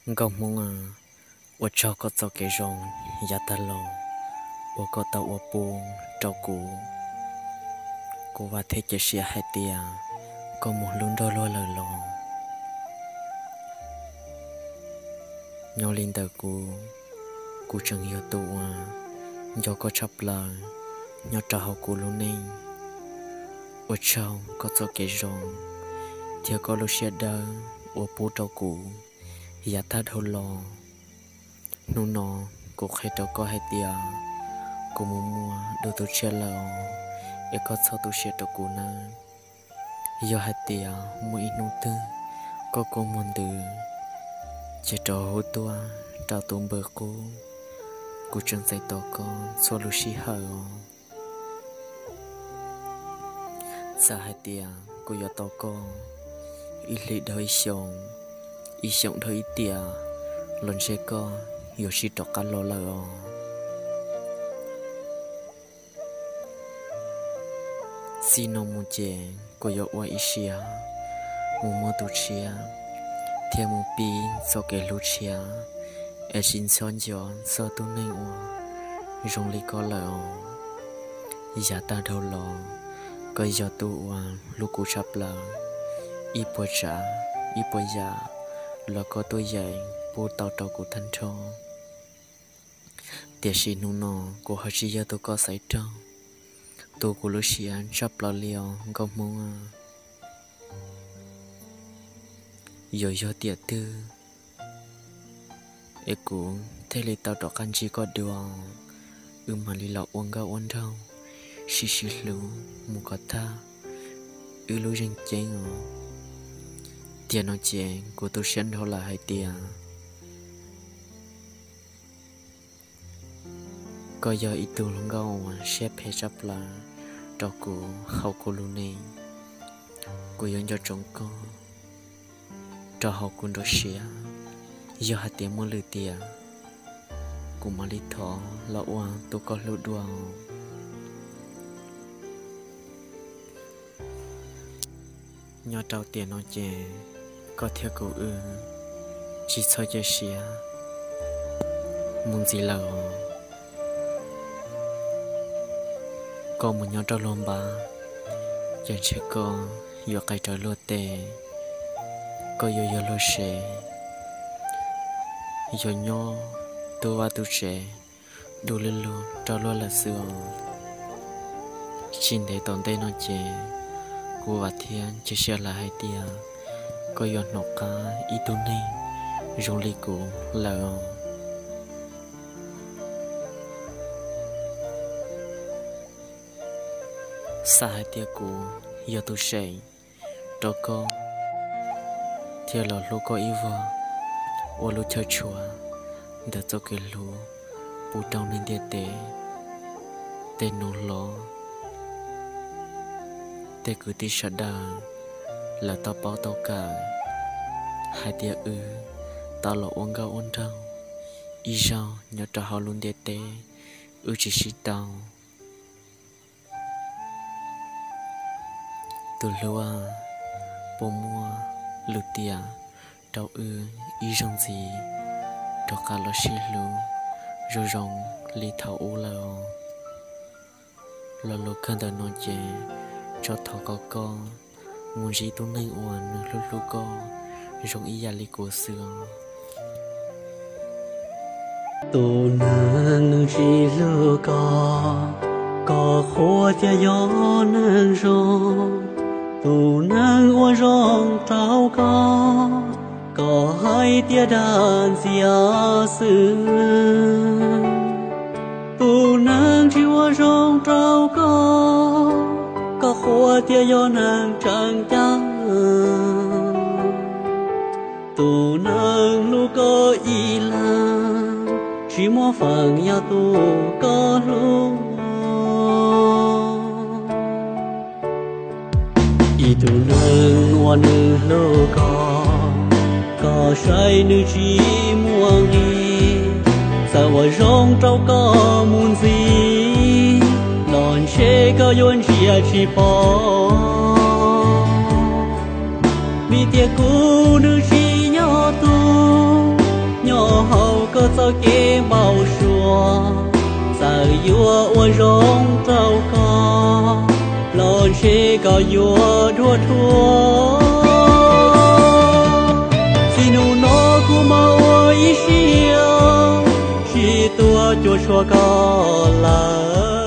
Nkauj Hmoob a, ua tsaug koj txoj kev zoo yav tag los uas koj tau ua pub rau kuv. Kuv vam thiab cia siab hais tias koj mus hlub nrog luag lawm los. Nyob li ntawm kuv, kuv tseem yog tus uas nco koj tshaj plaws nyob rau hauv kuv lub neej. Ua tsaug koj txoj kev zoo thiab koj lub siab dawb uas pub rau kuv yav tag dhau los. Hnub no kuv qhia rau koj hais tias kuv mus muaj dua tus tshiab lawm os, es koj txhob tu siab rau kuv nawb. Yog hais tias muaj ib hnub twg koj kua muag ntws, ces rov hu tuaj rau tus npawb qub, kuv tseem txais tos koj txhua lub sij hawm os. Txawm hais tias kuv yuav tau koj ib hlis dhau ib xyoos, ib xyoos dhau ib tiam, los ntshe koj yuav tsis rov qab los lawm os. Txij no mus ces kuv yuav ua ib siab mus muaj tus tshiab thiab mus pib txoj kev hlub tshiab, es tsis txhob nco txog tus neeg uas zoo li koj lawm os. Yav tag dhau los, koj yog tus uas hlub kuv tshaj plaws, ib puas tsav ib puas yam los koj tuaj yeem pub tau rau kuv tag nrho. Tiam sis hnub no kuv ho tsis yog tus koj xaiv raug, tu kuv lub siab tshaj plaws li os Nkauj Hmoob a. Yuav yog tiam twg es kuv thiaj li tau rov qab ntsib koj dua, wb mam li los ua nkauj ua nraug, sib sib hlub mus kom tag wb lub zeej ceeb os. Tiam no ces kuv tu siab nrho lawm hais tias koj yog ib tug hluas nkauj uas siab phem tshaj plaws rau kuv hauv kuv lub neej. Kuv yuav nco ntsoov koj rau hauv kuv nruab siab. Yog hais tias muaj lwm tiam, kuv mam li thov los ua tus koj hlub dua. Nyob rau tiam no ces koj thiab kuv wb tsis txhob cia siab mus ntxiv lawm os. Koj mus nyob rau luag npab, ces ntshe koj yuav qis raws luag tes, koj yuav yog luag sev, yuav nyob tu vaj tu tsev du lug lug rau luag lawm xwb os. Tsis ntev tom ntej no ces kuv vam thiab cia siab lawm hais tias koj yuav hnov qab ib tug neeg zoo li kuv lawm os. Xav hais tias kuv yog tus seem rau koj thiaj los hlub koj ib vuag, ua lub chaw tshua ntawm txoj kev hlub pub rau neeg ntiaj teb. Tej nus hlob, tej kwv tij sawv daws, lawv tau paub tau kawm hais tias wb tau los ua nkauj ua nraug ib zaug nyob rau hauv lub ntiaj teb, wb tsis sib tau. Tus hlub, puas muaj lwm tiam rau wb ib zaug ntxiv rov qab los sib hlub zoo zoo li thaum ub lawm os? Lo lus kawg ntawm no ces tso thov kom koj mus ntsib tus neeg uas nws hlub hlub koj zoo ib yam li kuv xwb os. Tus neeg nws tsis hlub koj, koj qhuas tias yog neeg zoo. Tus neeg ua zoo rau koj, koj hais tias dag ntxias xwb. Tus neeg tsis ua zoo rau koj, koj qhuas tias yog neeg tseem ceeb. Tus neeg hlub koj ib leeg, tsis muaj feem yog tus koj hlub. Ib tug neeg uas nws hlub koj, koj saib nws tsis muaj nqis. Txawm ua zoo rau koj mus ntxiv los ntshe koj yuav ntsia tsis pom. Vim tias kuv nws tsis yog tus kev npau suav, txawm yuav ua zoo rau koj los ntshe koj yuav dhuav dhuav. Txij hnub no kuv mam ua ib siab, tsis tuaj cuam tshuam koj lawm.